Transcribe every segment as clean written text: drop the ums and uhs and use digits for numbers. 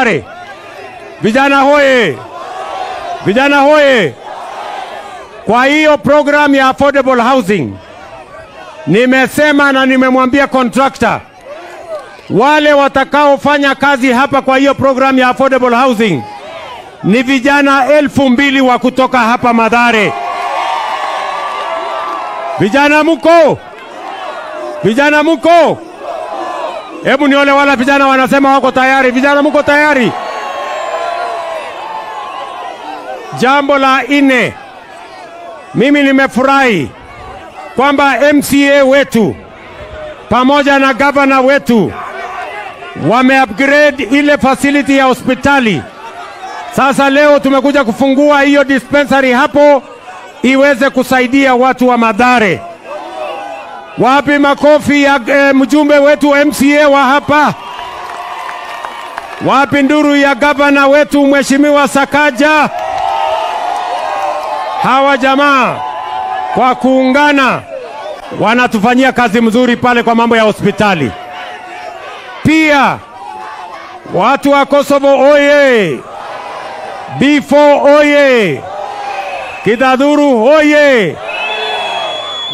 Mathare, vijana hoye, vijana hoye. Kwa hiyo program ya affordable housing, nimesema na nimemwambia contractor, wale watakaofanya kazi hapa kwa hiyo program ya affordable housing ni vijana 2000 wa kutoka hapa Mathare. Vijana muko? Vijana muko? Hebu nione wala vijana wanasema wako tayari. Vijana muko tayari? Jambo la nne, mimi nimefurahi kwamba MCA wetu pamoja na governor wetu wame-upgrade ile facility ya hospitali. Sasa leo tumekuja kufungua hiyo dispensary hapo iweze kusaidia watu wa Mathare. Wapi makofi ya mjumbe wetu MCA wa hapa? Wapi nduru ya governor wetu Mheshimiwa Sakaja? Hawa jamaa kwa kuungana wanatufanyia kazi mzuri pale kwa mambo ya hospitali. Pia watu wa Kosovo oye! B4 oye! Kidadhuru oye!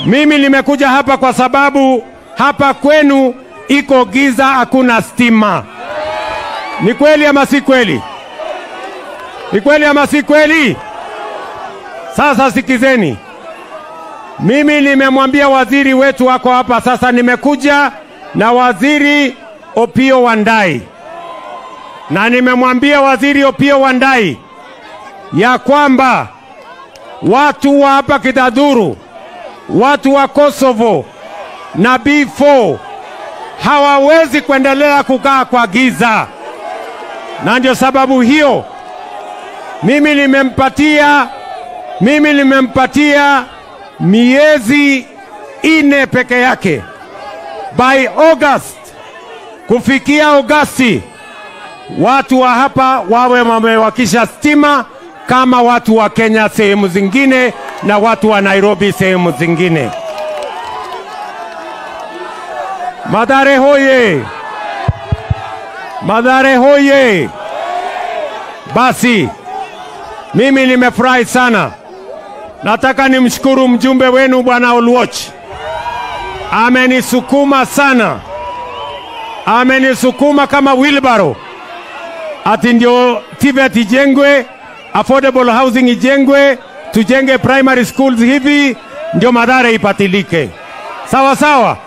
Mimi nimekuja hapa kwa sababu hapa kwenu iko giza, hakuna stima. Ni kweli ama si kweli? Ni kweli ama si kweli? Sasa sikizeni. Mimi nimemwambia waziri wetu wako hapa sasa, nimekuja na waziri Opiyo Wandayi. Na nimemwambia waziri Opiyo Wandayi ya kwamba watu wa hapa Kidadhuru, watu wa Kosovo na B4 hawawezi kuendelea kukaa kwa giza. Na ndio sababu hiyo mimi nimempatia miezi 4 peke yake. By August, kufikia Agosti, watu wa hapa wawe wamewakisha stima kama watu wa Kenya sehemu zingine na watu wa Nairobi sehemu zingine. Mathare hoye! Mathare hoye! Basi mimi nimefurahi sana. Nataka nimshukuru mjumbe wenu Bwana Oluoch. Amenisukuma sana. Amenisukuma kama wheelbarrow. Ati ndio TVET ijengwe, affordable housing ijengwe, tujenge primary schools hivi ndio Mathare ipatilike. Sawa sawa.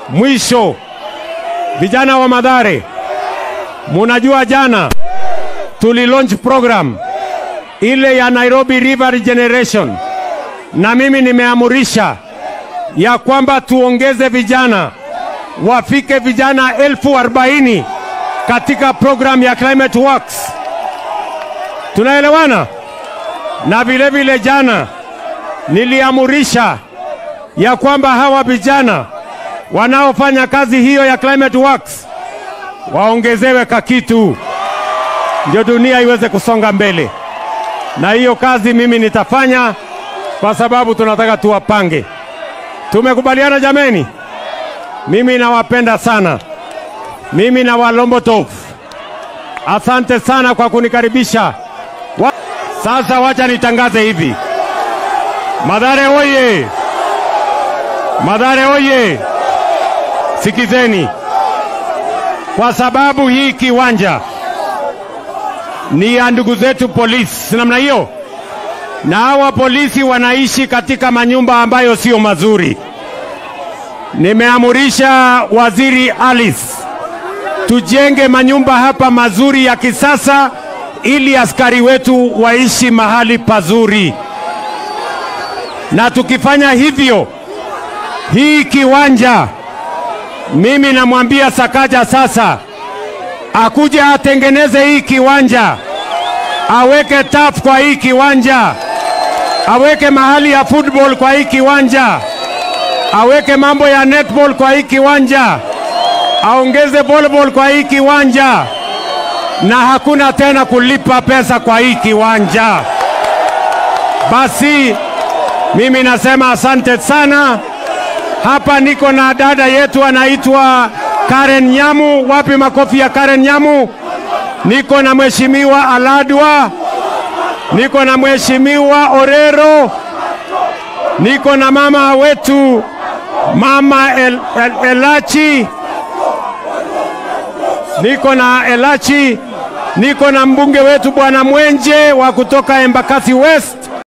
Mwisho, vijana wa Mathare, munajua jana tuli launch program ile ya Nairobi River Regeneration, na mimi nimeamurisha ya kwamba tuongeze vijana, wafike vijana 40,000 katika program ya Climate Works. Tunaelewana? Na vile vile jana niliamurisha ya kwamba hawa vijana wanaofanya kazi hiyo ya Climate Works waongezewe kakitu, ndio dunia iweze kusonga mbele. Na hiyo kazi mimi nitafanya kwa sababu tunataka tuwapange. Tumekubaliana jameni? Mimi nawapenda sana. Mimi na Walombotov, asante sana kwa kunikaribisha. Sasa wacha nitangaze hivi. Mathare oye! Mathare oye! Sikizeni. Kwa sababu hii kiwanja ni ya ndugu zetu polisi, namna hiyo. Na hawa polisi wanaishi katika manyumba ambayo sio mazuri. Nimeamurisha Waziri Alice tujenge manyumba hapa mazuri ya kisasa ili askari wetu waishi mahali pazuri. Na tukifanya hivyo, hii kiwanja, mimi namwambia Sakaja sasa akuje atengeneze hii kiwanja, aweke turf kwa hii kiwanja, aweke mahali ya football kwa hii kiwanja, aweke mambo ya netball kwa hii kiwanja, aongeze volleyball kwa hii kiwanja, na hakuna tena kulipa pesa kwa hii kiwanja. Basi mimi nasema asante sana. Hapa niko na dada yetu anaitwa Karen Nyamu. Wapi makofi ya Karen Nyamu? Niko na Mheshimiwa Aladwa, niko na Mheshimiwa Orero, niko na mama wetu Mama Elachi, niko na Elachi, niko na mbunge wetu Bwana Mwenje wa kutoka Embakasi West.